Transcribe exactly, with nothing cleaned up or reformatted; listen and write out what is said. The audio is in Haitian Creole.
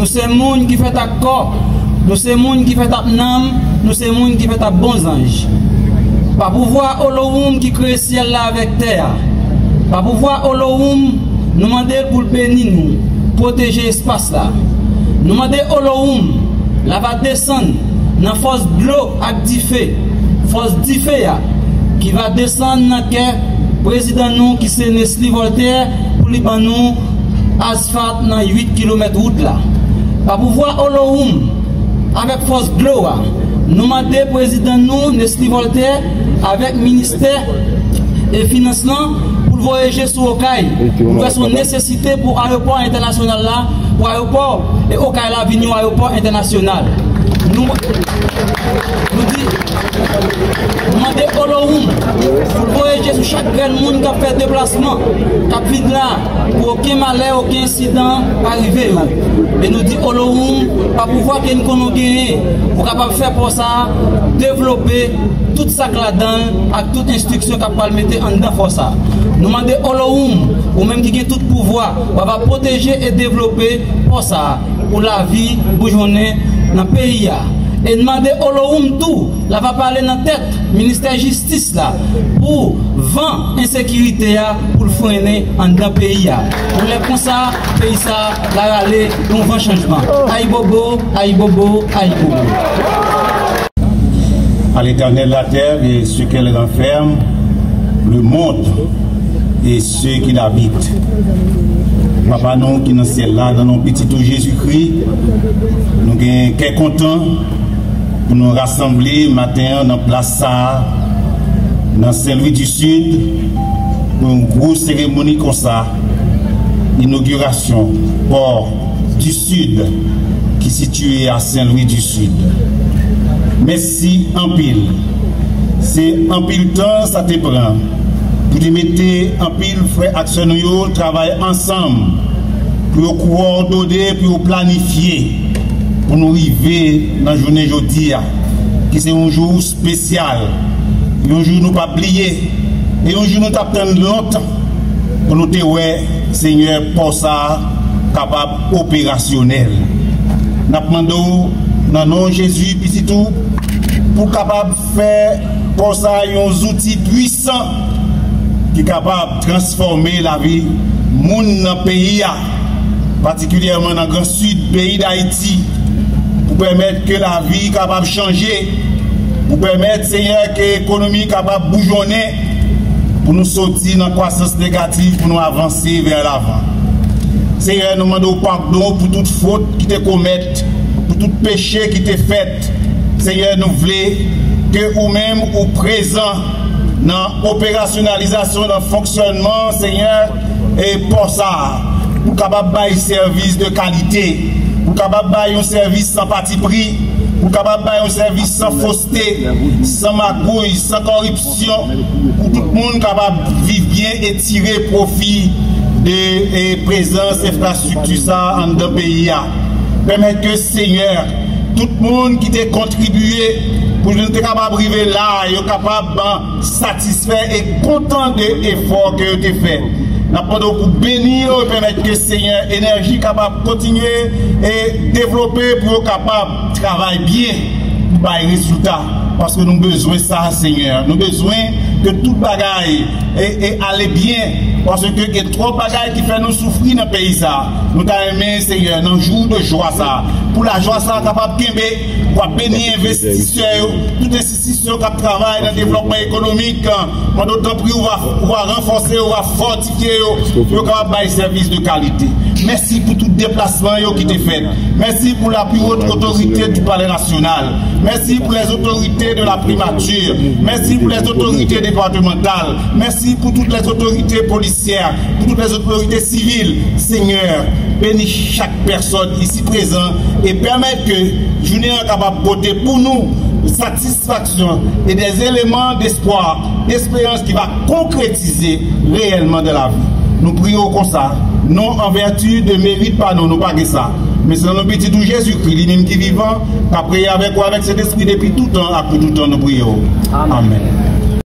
Nou se moun ki fèt ak kò, nou se moun ki fèt ak nanm, nou se moun ki fèt ak bon zanj. Pa pouvwa Olohoum ki kreye syèl la avèk tè a. Pa pouvwa Olohoum, nou mande l pou l beni nou, pwoteje espas la. Nou mande Olohoum, l ava desann nan fòs dlo ak dife, fòs dife a, ki va desann nan kè prezidan nou ki se Nesly Voltaire pou li ban nou asfalt nan uit kilomèt wout la. Pa pouvwa Olohoum, avèk fòs dlo a, nou mande prezidan nou, Nesly Voltaire, avèk ministè e finans lan pou l voye je sou Okay. Nou wè se yon nesesite pou ayewopò entènasyonal la, pou ayewopò e Okay la vin yon ayewopò entènasyonal. Nou, nou di, nou mande Olohoum pou l voye je sou chak grenn moun k ap fè deplasman, k ap vin la, pou okenn malè, okenn ensidan pa rive yo. E nou di Olohoum, pa pouvwa ke n konnen w genyen, ou kapab fè pò sa a devlope tout sa k ladan l ak tout enstriksyon k ap pral mete anndan fò sa a. Nou mande Olohoum, ou menm ki gen tout pouvwa, w ava pwoteje e devlope pò sa a pou lavi boujonnen nan peyi a. E n mande Olohoum tou, l ava pale nan tèt ministè jistis la pou van ensekirite a pou l frennen anndan peyi a. Yon lè konsa, peyi sa a va rale yon van chanjman. Ayibobo, ayibobo, ayibobo. À l'Éternel la terre et ce qu'elle renferme, le monde et ceux qui l'habitent. Papa nou ki nan syèl la, nan non pitit ou Jezikri, nou gen kè kontan pou nou rasanble maten an nan plas sa a, nan Sen Lwi di Sid, pou yon gwo seremoni konsa, inogirasyon pò di Sid ki sitiye a Sen Lwi di Sid. Mèsi anpil. Se anpil tan sa te pran pou te mete anpil frè ak sè nou yo travay ansanm pou yo kowòdone, pou yo planifye, pou nou rive nan jounen jodi a, ki se yon jou espesyal, yon jou nou p ap bliye, e yon jou nou t ap tann lontan pou nou te wè, Senyè, pò sa a kapab operasyonèl. N ap mande w, nan non Jezi, Pitit ou, pou w kapab fè pò sa a yon zouti pwisan ki kapab transfòme lavi moun nan peyi a, patikilyèman nan Gran Sid peyi Dayiti, pou pèmèt ke lavi kapab chanje, pou pèmèt, Senyè, ke ekonomi kapab boujonnen, pou nou soti nan kwasans negatif, pou nou avanse vè lavan. Senyè, nou mande w padon pou tout fot ki te komèt, pou tout peche ki te fèt. Senyè, nou vle ke ou menm ou prezan nan operasyonalizasyon, nan fonksyònman, Senyè, e pò sa a, pou kapab bay sèvis de kalite, pou kapab bay yon sèvis san patipri, pou kapab bay yon sèvis san foste, san magouy, san kòripsyon, pou tout moun kapab viv byen e tire pwofi de, e, prezans enfrastrikti sa a anndan peyi a. Pèmèt ke, Senyè, tout moun ki te kontribye pou nou te kapab rive la, yo kapab, an, satisfè e kontan de efò ke yo te fè. N ap mande w pou beni yo e pèmèt ke, Senyè, enèji kapab kontinye e devlope pou yo kapab travay byen, pou bay rezilta. Paske nou bezwen sa, Senyè. Nou bezwen ke tout bagay e, e ale byen. Paske gen twòp bagay ki fè nou soufri nan peyi sa a. Nou ta renmen, Senyè, nan jou de jwa sa a, pou lajwa sa a kapab kenbe, w a beni envestisè yo, tout envestisè yo k ap travay nan devlòpman ekonomik, mande w tanpri, ou va, ou va ranfòse, ou va fòtifye yo, pou yo kapab bay sèvis de kalite. Mèsi pou tout deplasman yo ki te fèt. Mèsi pou la plus haute autorité du Palais National. Mèsi pou les autorités de la primature. Mèsi pou les autorités départementales. Mèsi pou tout les autorités policières, pou tout les autorités civiles. Senyè, beni chak pèsòn isi prezan e pèmèt ke jounen an kapab pote pou nou satisfaksyon e des éléments d'espoir, d'espérance ki va konkretize reyèlman dan lavi. Nou priye w konsa, non an vèti de merit pa nou, nou pa gen sa. Men se nan non Pitit ou Jezikri, li menm ki vivan, k ap reye avèk ou avèk Sentespri depi toutan ak pou toutan, nou priye w. Amèn.